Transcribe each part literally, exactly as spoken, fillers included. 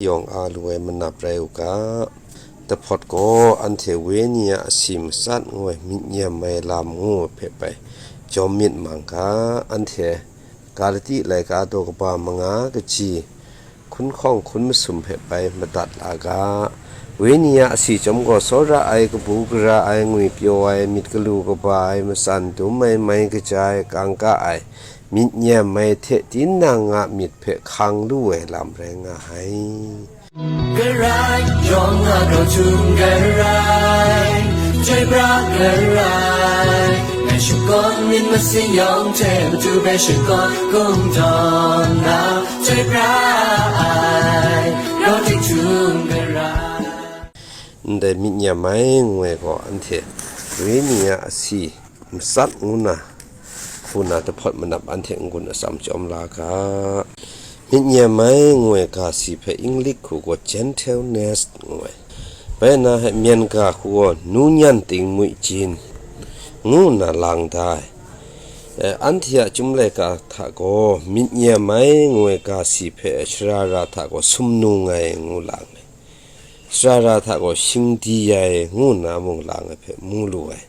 yawng a lu ai manap rai u ga. Dahpawt gaw anhte wenyi a asi matsat ngu ai myit nyem ai lam ngu ai hpe bai jawm myit mang ga. Anhte Galati laika daw kaba manga kaji hkun hkawng hkun masum hpe bai madat la ga. Wenyi a asi chyawm gaw, tsawra ai, kabu gara ai, ngwi pyaw ai, myit galu kaba ai, matsan dum ai, mai kaja ai, kangka ai, myit nyem ai hte tinang a myit hpe hkang lu ai lam rai nga ai. Karai, yawng a grau htum karai, chyoi pra karai, ngai shakawn myit masin yawng hte matu hpe shakawn kungdawn na, chyoi pra ai, grau tik htum karai. Ndai myit nyem ai ngu ai gaw anhte wenyi a asi matsat ngu na, hku na dahpawt manap anhte n-gun atsam chyawm la ga. Myit nyem ai ngu ai ga si hpe Inglik hku gaw gentleness ngu ai. Bai na hpe myen ga hku gaw nu nyan ting mui jin ngu nna lang da ai. Eh, anhte a Chyum laika hta gaw myit nyem ai ngu ai ga si hpe shara ra hta gaw sumnung ai ngu lang ai. Shara ra hta gaw shingdi ai ngu nna mung lang ai hpe mu lu ai.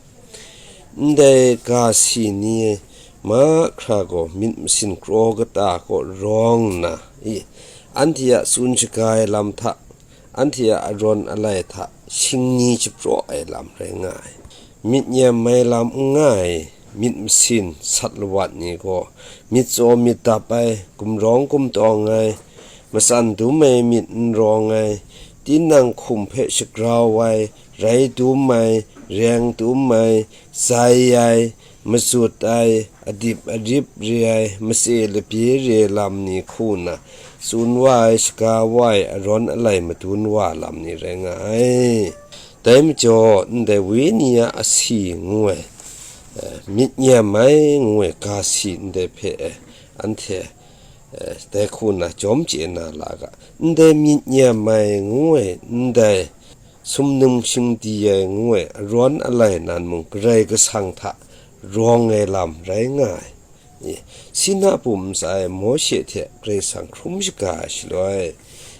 Ndai ga si ni mahkra gaw myit masin kraw kata kaw rawng nna, i, anhte a tsun shaga ai lam hta, anhte a arawn alai hta shingni shapraw ai lam rai nga ai. Myit nyem ai lam n nga ai myit masin sat lawat ni gaw, myit tsaw myit dap ai, gumrawng gumtawng ai, matsan dum ai myit n rawng ai, tinang hkum hpe shagrau ai, rai dum ai, reng dum ai, zai ai, mazut ai, adip arip re ai, matse labye re lam ni hku nna, tsun wa ai, shaga wa ai, arawn alai madun wa lam ni rai nga ai. Dai majaw, ndai wenyi a asi ngu ai, eh, myit nyem ai ngu ai ga si ndai hpe, eh, anhte, eh, dai hku nna jawm chye na la ga. Ndai myit nyem ai ngu ai, ndai sumnung shingdi ai ngu ai, arawn alai nan mung Karai Kasang hta rawng ai lam rai nga ai. I, Sina bum ntsa e Mawshe hte Karai Kasang hkrum shaga ai shaloi,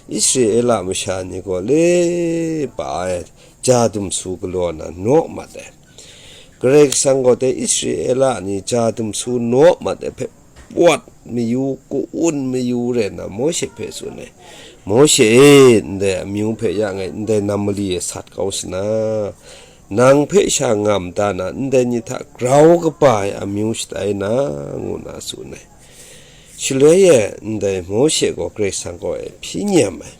Israela masha ni gaw le pa ai ja dumsu galaw na naw mat ai. Karai Kasang gaw dai Israela ni ja dumsu naw mat ai hpe pawt mayu, ka-un mayu rai nna Mawshe hpe tsun ai. Mawshe e, ndai amyu hpe ya ngai, ndai nam mali e sat kau sa na, nang hpe sha ngam da na, ndai ni hta grau kaba ai amyu shatai na, ngu nna tsun ai. Shaloi e, ndai Mawshe gaw Karai Kasang kaw e hpyi nyem ai.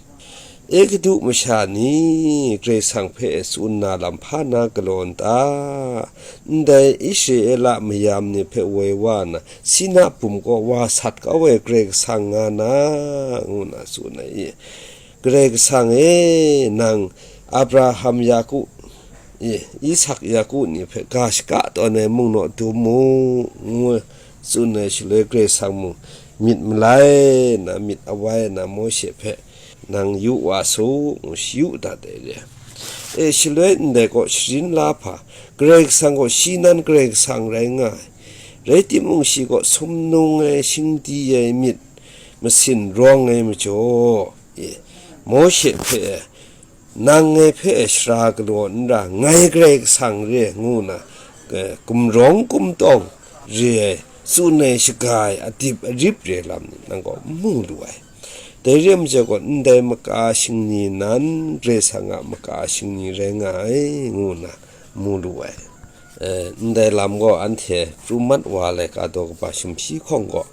Egiptu masha ni Karai Kasang hpe tsun na lam hpa na galaw n ta? Ndai Israela mayam ni hpe woi wa nna, Sina bum kaw wa sat kau ai Karai Kasang nga na, ngu nna tsun ai. Karai Kasang e, nang Abraham, Yaku, i, Isak, Yaku ni hpe ga shaka tawn ai mung naw dum mu, ngu tsun ai shaloi, Karai Kasang mung myit malai na, myit awai na, Mawshe hpe, "Nang yu wa su," ngu shayu dat ai re. E, shaloi ndai kaw sharin la hpa, Karai Kasang gaw shi nan Karai Kasang rai nga ai. Rai timung, shi gaw sumnung ai, shingdi ai, myit masin rawng ai majaw, e, Mawshe hpe, "Nang ngai hpe shara galaw n ra, ngai Karai Kasang re," ngu nna, e, gumrawng gumtawng re ai, tsun ai, shaga ai, adip arip re lam ni nang gaw n mu lu ai. Dai re ai majaw gaw, ndai maka shingni nan Karai Kasang a maka shingni rai nga ai, ngu nna mu lu ai. E, ndai lam gaw anhte pru mat wa laika daw kaba sumhpyi hkawng gaw,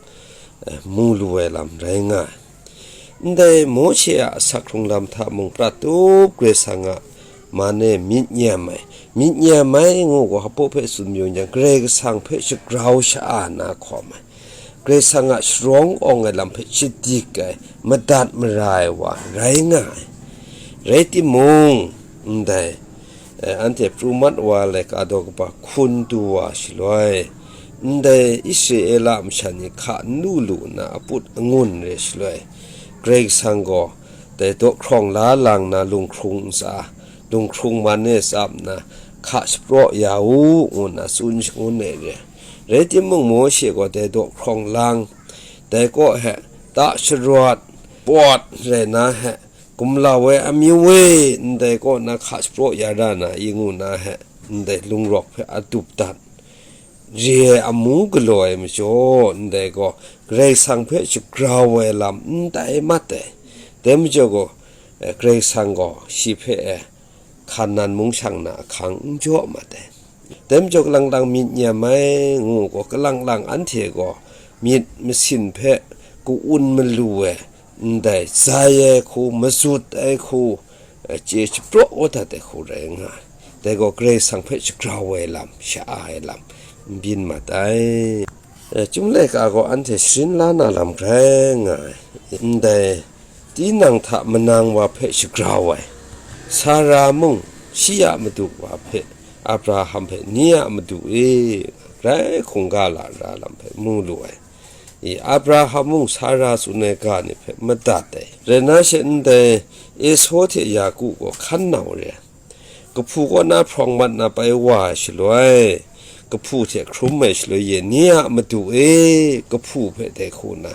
e, mu lu ai lam rai nga ai. Ndai Mawshe a asak hkrung lam hta mung prat tup Karai Kasang a man e myit nyem ai, myit nyem ai ngu gaw, hpaw hpe tsun mayu n jang, Karai Kasang hpe shagrau sha-a na hkawm ai, Karai Kasang a sharawng awng ai lam hpe shadik ai, madat mara ai wa rai nga ai. Rai timung, ndai, e, anhte pru mat wa laika daw kaba hkun du wa shaloi, ndai Israela masha ni hka n lu lu nna aput angun re shaloi, Karai Kasang gaw dai daw hkrawng la lang na lunghkrung ntsa, lunghkrung man e tsap nna, hka shapraw ya u, ngu nna tsun shangun ai re. Rai timung, Mawshe gaw dai daw hkrawng lang, dai kaw he ta sharawt, pawt rai na he, kumlau ai amyu e, ndai kaw na hka shapraw ya ra na i ngu na he, ndai lungrawk hpe a tup dat, re ai amu galaw ai majaw, ndai gaw Karai Kasang hpe shagrau ai lam n tai mat ai. Dai majaw gaw, eh, Karai Kasang gaw shi hpe, eh, hkan nan mung shang na ahkang n jaw mat ai. Dai majaw kalang lang myit nyam ai ngu gaw, kalang lang anhte gaw myit masin hpe ka-un malu ai, ndai zai ai hku, mazut ai hku, eh, chye shapraw dat ai hku rai nga ai. Dai gaw Karai Kasang hpe shagrau ai lam, sha-a ai lam, n byin mat ai. Eh, Chyum laika gaw anhte sharin la na lam grai nga ai. Ndai tinang hta manang wa hpe shagrau ai, Sara mung, shi a madu wa hpe, Abraham hpe, ni a madu e, grai hkungga lara lam hpe mu lu ai. I Abraham mung Sara tsun ai ga ni hpe madat ai. Rai nna she ndai Esau hte Yaku gaw hkan nau re ai. Kahpu kaw na hprawng mat na pai wa ai shaloi, kahpu hte hkrum ai shaloi e, ni a madu e, kahpu hpe dai hku na,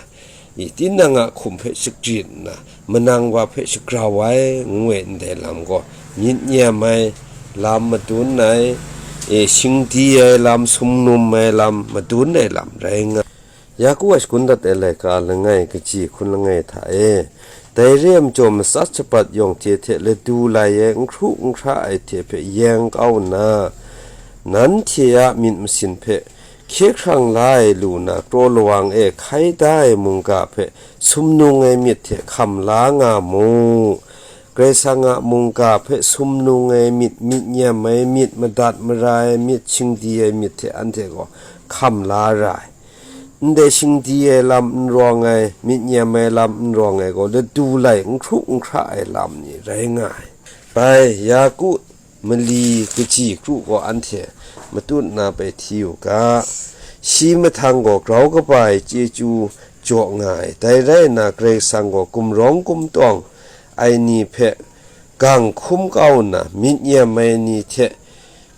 i tinang a hkum hpe shagrit nna, manang wa hpe shagrau ai, ngu ai ndai lam gaw, myit nyam ai lam madun ai, e, shingdi ai lam, sumnum ai lam, madun ai lam rai nga. Yaku a shagun dat ai laika langai kaji hkun langai hta e, dai re ai majaw matsat shabat yawng hte hte ladu lai ai, n hkru n hkra ai hte hpe yeng kau nna, nanhte a myit masin hpe hkye hkrang la ai lu na kraw lawang e hkai da ai mungga hpe sumnung ai myit hte hkam la nga mu. Karai Kasang a mungga hpe sumnung ai myit, myit nyam ai myit, madat mara ai myit, shingdi ai myit hte anhte gaw hkam la ra ai. Ndai shingdi ai lam n rawng ai, myit nyam ai lam n rawng ai gaw, ladu lai n hkru n hkra ai lam ni rai nga ai. Bai, Yaku mali kaji kru gaw anhte matut na bai hti u ga. Shi mahtang gaw grau kaba ai chyeju jaw nga ai. Dai rai nna, Karai Kasang gaw gumrawng gumtawng ai ni hpe gang hkum kau nna, myit nyam ai ni hte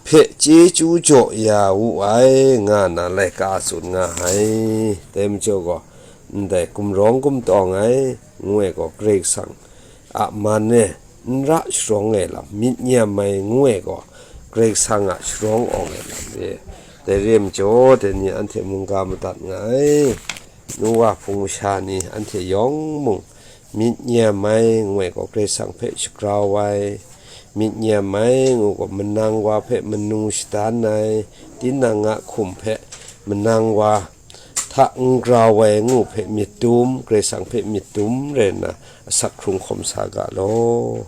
hpe chyeju jaw ya wu ai, nga na laika tsun nga ai. Dai majaw gaw, ndai gumrawng gumtawng ai, ngu ai gaw, Karai Kasang a man e n ra sharawng ai lam, myit nyam ai, ngu ai gaw, Karai Kasang a sharawng awng ai lam re. Dai re ai majaw, dai ni anhte mungga madat nga ai. Noa hpung masha ni anhte yawng mung, myit nyam ai, ngu ai gaw, Karai Kasang hpe shagrau ai, myit nyam ai, ngu gaw, manang wa hpe manu shadan ai, tinang a hkum hpe manang wa hta n grau ai, ngu hpe myit dum, Karai Kasang hpe myit dum rai nna, asak hkrung hkawm sa ga law.